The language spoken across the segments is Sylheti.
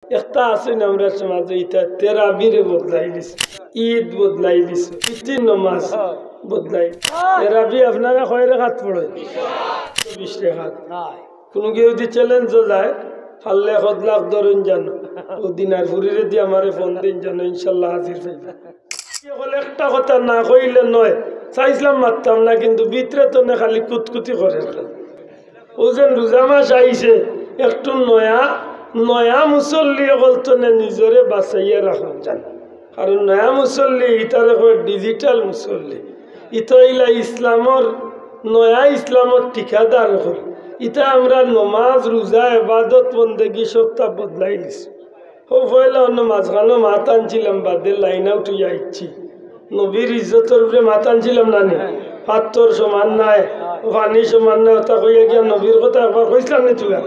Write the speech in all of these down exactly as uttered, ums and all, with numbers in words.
একটা আছে না আমরার সমাজে, ইতা তেরাবিরে বদলাইলিছে, ঈদ বদলাইলিছে, ইতি নমাজ বদলাই। তেরাবি আপনারা কয় রেকাত পড়ইন? বিশ রেকাত। কুনুগিয়ে যদি challenge-ও যায়, পারলে এক লাখ ধরইন জানো, অউ দিনারপুরিরে দি আমারে ফোন দিন জানো, ইনশাল্লাহ হাজির পাইবা। অকল একটা কথা না কইলে নয়, চাইছলাম মাততাম না, কিন্তু ভিতরে তো নে খালি কুতকুতি করের। অউ যেন রোজা মাস আইছে, একটু নয়া, নয়া মুসল্লি অকল তনে নিজরে বাচাইয়া রাখইন জানো। কারণ নয়া মুসল্লি, ইতারে কয় digital মুসল্লি। ইতা অইলা ইসলামর, নয়া ইসলামর ঠিকাদার অকল। ইতা আমরা নমাজ, রোজা, এবাদত, বন্দেগি সবতা বদলাইলিছে। অউ পয়লা অন্য মাঝখানো মাত আনছিলাম, বাদে line out অইয়া আইছি। নবীর ইজ্জতর উপরে মাত আনছিলাম না নি? পাত্থর সমান নায়, পানি সমান নায়, অতা কইয়া গিয়া নবীর কথা একবার কইছলাম নি তুলা?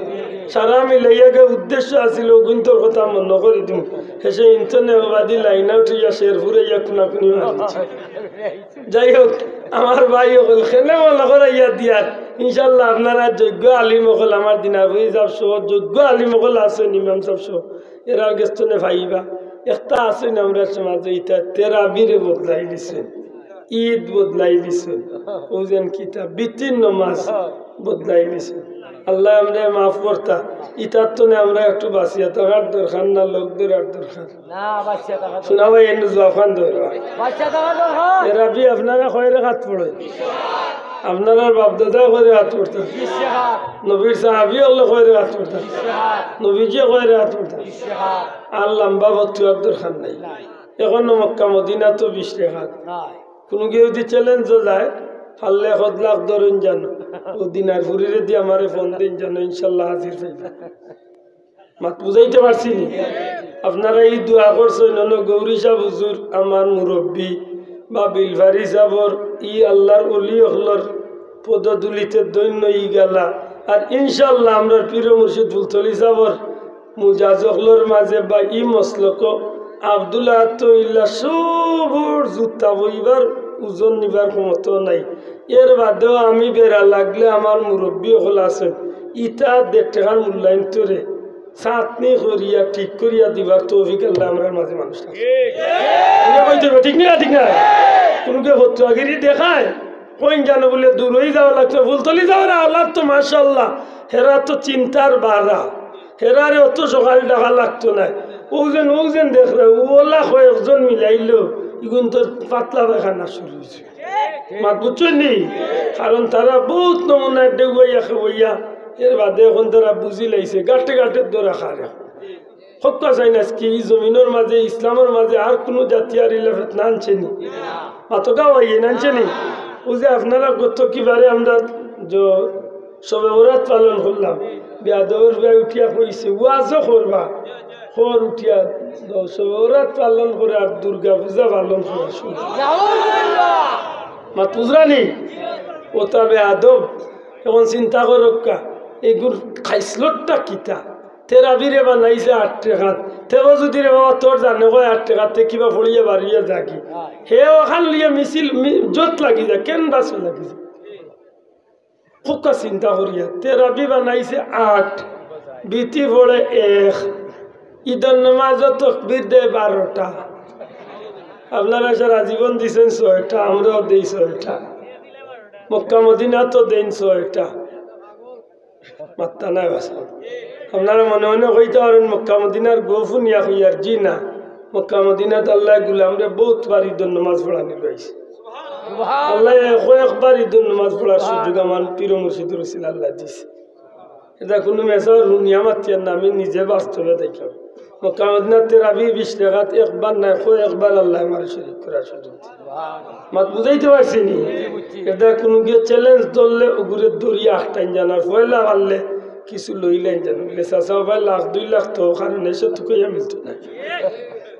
সারা মিলাইয়া গিয়া উদ্দেশ্য আছিল, অগুইন্তর কথা মনো করি দিমু। হেষে ইন্তনে অবাদি line out অইয়া শেরপুরে ইয়া কুনাকুনি মারিছে। যাই হোক, আমার ভাই অকল খেলে মনে করাইয়া দিয়ার, ইনশাল্লাহ আপনারা যোগ্য আলিম অকল, আমার দিনারপুরি সাব সহ যোগ্য আলিম অকল আছইন, ইমাম সাব সহ, এরার গেছ তনে পাইবা। একটা আছে না আমরার সমাজে, ইতা তেরাবিরে বদলাইলিছে, ঈদ বদলাইলিছে, অউ যেন কিতা বিতির নমাজ বদলাইলিছে। আল্লায় আমরারে মাফ করতা। ইতার তনে আমরা একটু বাচিয়া থাকার দরকার না, লগ ধরার দরকার? না, বাচিয়া থাকার দরকার। শোনা ভাই, এনে জবাব খান ধরবা। বাচিয়া থাকার দরকার। তেরাবি আপনারা কয় রেকাত পড়ইন? আপনারার বাপ-দাদায় কয় রেকাত পড়তা? বিশ রেকাত। নবীর সাহাবি অকলে কয় রেকাত পড়তা? বিশ রেকাত। নবীজিয়ে কয় রেকাত পড়তা? বিশ রেকাত। আর লম্বা ফতুয়ার দরকার নাই। নাই। অখনো মক্কা মদিনাত তো বিশ রেকাত। নাই। কুনুগিয়ে যদি challenge-ও যায়, পারলে এক লাখ ধরইন জানো, অউ দিনারপুরিরে দি আমারে ফোন দিন জানো, ইনশাল্লাহ হাজির পাইবা। মাত বুঝাইতে পারছি নি? আপনারা ই দোয়া করছইন, অনো গৌরী সাব হুজুর আমার মুরব্বি বা বিলফারি সাবর ই আল্লার অলি অকলর পদধূলিতে ধন্য অইগেলা। আর ইনশাআল্লাহ আমরার পীর মুর্শিদ ফুলতলি সাবর মুজাজ অকলর মাঝে বা ই মসলকো আব্দুল আহাদ তো ইলা সবর জুতা বইবার ওজন নিবার ক্ষমতা নাই। এর বাদেও আমি বেড়া লাগলে আমার মুরব্বি অকল আছইন, ইতা দেড় টেকার মূল্যায়ন তরে ছাঁটনি করিয়া ঠিক করিয়া দিবার তৌফিক আল্লায় আমরার মাঝে মানুষ রাখছে। ইটা কইতে অইবো, ঠিক নি না? ঠিক না? কুনুকে ফতুয়াগিরি দেখায়, কইন জানো বুলে দূরই যাওয়া লাগতো, ফুলতলি যাওয়ার আওলাদ তো মাশাআল্লাহ, হেরা তো চিন্তার বাড়া, হেরারে অত সকাল ডাকা লাগতো নায়। অউ যেন, অউ যেন দেখরা, অলা কয়েকজন মিলাইলো, ইগুন তো পাতলা পায়খানা শুরু অইছে। মাত বুঝছইন নি? কারণ তারা বউত নমুনায় ডেউয়াইয়া খেউয়াইয়া, এর বাদে অখন তারা বুঝিলাইছে, গাটে গাটে ধরা খার। হক্কা চাইন আজকে ই জমিনর মাঝে, ইসলামর মাঝে আর কুনু জাতি আর ইলা ফেতনা আনছে নি? মাতকা অইয়ে আনছে নি? অউ যে আপনারা গত কিবারে আমরা যে শবে বরাত পালন করলাম, বেয়াদবর ভাই উঠিয়া কইছে, ওয়াজও করবা, খর উঠিয়া, শবে বরাত পালন করে আর দুর্গা পূজা পালন করা শুরু। মাত বুঝরা নি? অতা বেয়াদব। অখন চিন্তা করউক্কা, এগুর খাইছলতটা কিতা? তেরাবিরে বানাইছে আট রেকাত। তেও যদি রে বাবা তোর জানে কয় আট রেকাত, তে কিবা পড়িয়া বারইয়া যাগি। হে অখান লইয়া মিছিল, মি-, জোট লাগি যায়, canvass-ও লাগি যায়। হক্কা চিন্তা করিয়া, তেরাবি বানাইছে আট, বিতি পড়ে এক, ইদর নমাজো তকবির দেয় বারোটা। আপনারা সারা জীবন দিছইন ছয়টা, আমরাও দেই ছয়টা, মক্কা মদিনাত তো দেইন ছয়টা। মাত্তা নাই বাসা। আপনারা মনে মনে কইতা পারইন, মক্কা মদিনার গফ হুনিয়া কইয়ার, জি না, মক্কা মদিনাত আল্লায় গুলামরে বউত বার ইদর নমাজ পড়ানি লইছে। আল্লায় কয়েকবার ইদর নমাজ পড়ার সুযোগ আমার পীর মুর্শিদর উসিলায় আল্লায় দিছে। ইটা কুনু মেসার হুনিয়া মাতিয়ার না, আমি নিজে বাস্তবে দেখিয়ার। মক্কা মদিনাত তেরাবি বিশ রেকাত একবার নায়, কয়েকবার আল্লায় আমারে শরিক করার সুযোগ দিছে। মাত বুঝাইতে পারছি নি? ইটা কুনুগিয়ে challenge ধরলে অগুরে ধরিয়া আখটাইন জানার, পয়লা পারলে কিছু লইলাইন জানো। বুলে, "চাচা, ভাই, লাখ দুই লাখ তো, কারণ এসে তো কইয়া মিলতো না।"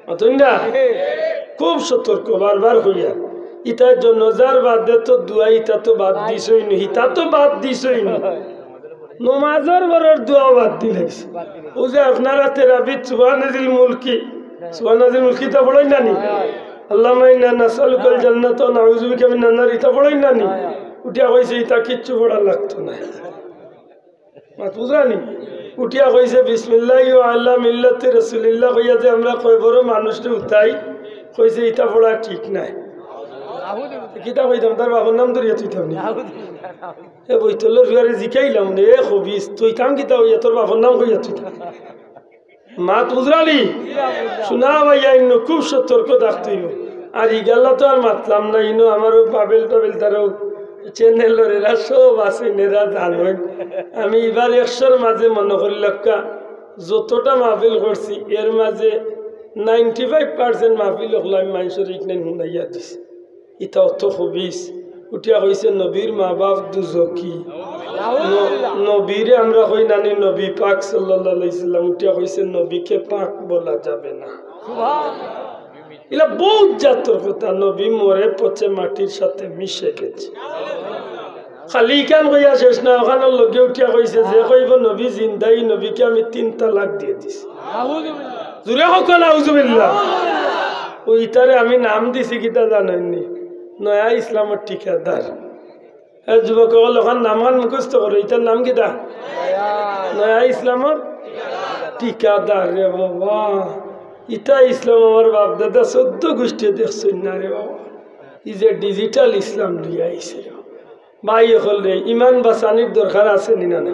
মাতইন না? খুব সতর্ক, বারবার কইয়া। ইতা জনাজার বাদে তো দোয়া, ইতা তো বাদ দিছইন, ইতা তো বাদ দিছইন। নমাজর পরর দোয়াও বাদ দিলাইছে। অউ যে আপনারা তেরাবিত সুবহানাজিল মুলকি, সুবহানাজিল মুলকি তা পড়ইন না নি? আল্লাহুম্মা ইন্না নাসআলুকাল জান্নাতা ওয়া নাউযু বিকা মিনান নার, ইতা পড়ইন না নি? উঠিয়া কইছে, ইতা কিচ্ছু পড়া লাগতো না। মাত বুঝরা নি? উঠিয়া কইছে, "বিসমিল্লাহি ওয়া আলা মিল্লাতি রাসূলিল্লাহ" কইয়া যে আমরা কবরো মানুষরে উঠাই, কইছে, "ইতা পড়া ঠিক নায়।" কিতা কইতাম, তার বাপর নাম ধরিয়া থইতাম নি? এ বৈতলর ফুয়ারে জিকাইলাম নে, "এ খবিস, থইতাম কিতা কইয়া, তোর বাপর নাম কইয়া থইতাম?" মাত বুঝরানি? শুনা ভাইয়া, ইনো খুব সতর্ক থাকতে অইবো। আর ইগালা তো আর মাতলাম না, ইনো আমারও পাবেল টাবেল তারাও চ্যানেলর এরা সব আছে, এরা জানইন। আমি ইবার একশোর মাঝে মনো করি লক্কা যতটা মাহফিল করছি, এর মাঝে নাইনটি ফাইভ পার্সেন্ট মাহফিল অকল আমি মানষর ইকনাইন হুনাইয়া দিছি। ইতা অত খবিস। উঠিয়া কইছে, "নবীর মা বাপ দুজখি।" ন-, নবীরে আমরা কই নানি, নবী পাক সাল্লাল্লাহু আলাইহি সাল্লাম। উঠিয়া কইছে, "নবীকে পাক বলা যাবে না।" ইলা বউত জাতর কথা, নবী মরে পচে মাটির সাথে মিশে গেছে। খালি ইখান কইয়া শেষ না, অখানর লগে উঠিয়া কইছে, "যে কইবো নবী জিন্দা, ই নবীকে আমি তিন তালাক দিয়া দিছি।" জুরে কউক্কা, নাউজুবিল্লাহ। অউ ইতারে আমি নাম দিছি কিতা জানইননি? নয়া ইসলামর ঠিকাদার। এ যুবক অকল, অখান নামখান মুখস্থ করো, ইতার নাম কিতা? নয়া ইসলামর ঠিকাদার। রে বাবা, ইতা ইসলাম আমার বাপ দাদা চৌদ্দ গুষ্টিয়ে দেখছইন না রে বাবা। ই যে ডিজিটাল ইসলাম লইয়া আইছে রে বাবা। ভাই অকল রে, ইমান বাচানির দরকার আছে নি না নাই?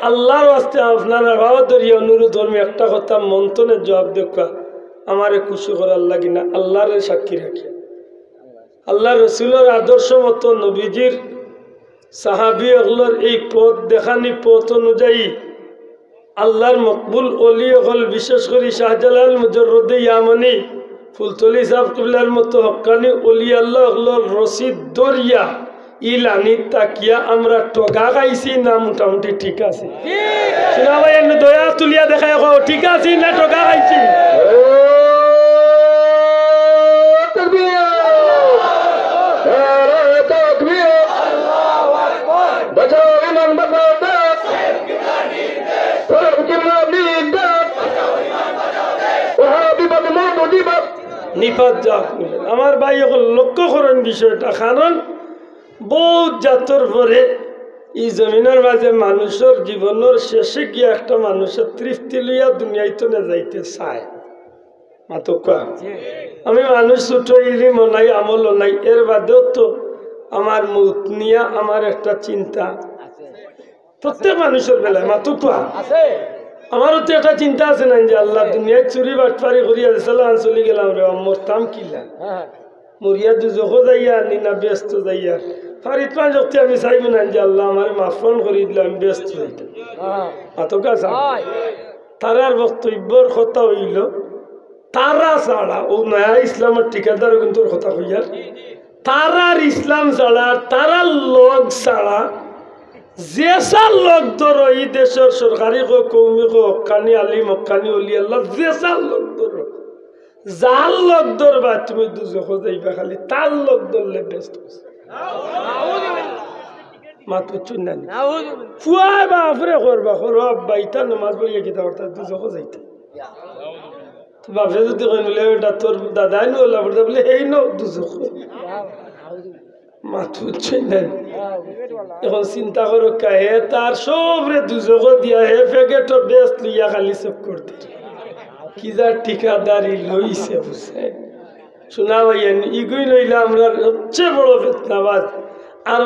আল্লাহর ওয়াস্তে আপনারার পাও ধরিয়া অনুরোধ করমু, একটা কথা মন থনে জুয়াব দেউক্কা, আমারে খুশি করার লাগি না, আল্লাহরে সাক্ষী রাখিয়া। আল্লাহর রসুলর আদর্শ মতো নবীজির সাহাবী অকলর এই পথ দেখানি, পথ অনুযায়ী আল্লাহর মকবুল অলি অকল, বিশেষ করি শাহজালাল মুজররদে ইয়ামানি ফুলতলি সাহেব কিবলার মতো হক্কানি অলি আল্লাহ অকলর রশিদ ধরিয়া ই লাইনো থাকিয়া আমরা ঠগা খাইছি না মোটামুটি ঠিক আছি? শুনা ভাই, এমনে দুই আত তুলিয়া দেখাইয়া কও, ঠিক আছি না ঠগা খাইছি? তাকবীর! নারায়ে তাকবীর! বাঁচাও ইমান, বাঁচাও দেশ! সাহেব কিবলার নির্দেশ! ওয়াহাবি মওদুদি বাদ! নিপাত যাউক। আমার ভাই অকল লক্ষ্য করইন বিষয়টা, কারণ বউত জাতর পরে ই জমিনর মাঝে মানষর জীবনর শেষে গিয়া একটা মানষে তৃপ্তি লইয়া দুনিয়া থনে যাইতে চায়। মাতউক্কা। আমি মানুষ ছোট, ইলিমও নাই, আমলও নাই, এর বাদেও তো আমার মউত নিয়া আমার একটা চিন্তা। প্রত্যেক মানষর বেলায়, মাতউক্কা। আমারও তো একটা চিন্তা আছে না যে আল্লাহ, দুনিয়াত চুরি বাটপারি করিয়া যে সালান চলি গেলাম রে, মরতাম কিলা? মরিয়া দুজখো যাইয়ার নি না বেহেস্তো যাইয়ার? ফারিদ পাঁচ অক্তে আমি চাইমু না যে আল্লাহ আমারে মাফ করি দিলাম, আমি বেহেস্তো যাইতাম। মাতউক্কা সাব। তারার বক্তব্যর কথা অইলো, তারা ছাড়া, অউ নয়া ইসলামর ঠিকাদারও কিন্তু অউ কথা কইয়ার, তারার ইসলাম ছাড়া আর তারার লগ ছাড়া যে যার লগ ধরো, ই দেশর সরকারি কও, কওমি কও, হক্কানি আলিম, হক্কানি অলি আল্লাহ, যে যার লগ ধরো, যার লগ ধরবায় তুমি দুজখো যাইবায়, খালি তার লগ ধরলে বেহেস্তো। মাত বুঝছইন না নি? ফুয়ায় বাফরে করবা, করো আব্বা, ইতা নমাজ পড়িয়া কিতা করতা, দুজখো যাইতা। তো বাফে যুদি কইন বুলে, "ইটা তোর দাদায় নু আল্লাহ পড়তা", বুলে, "হেই নু দুজখো।" মাত বুঝছইন না নি? অখন চিন্তা করউক্কা, হে তার সবরে দুজখো দিয়া, হে প্যাকেটো বেহেস্ত লইয়া খালি চক্কর দের। কি যার ঠিকাদারি লইছে, বুঝছইন? শুনা ভাইয়াইন, ইগুইন অইলা আমরার সবচেয়ে বড় ফিতনাবাজ। আর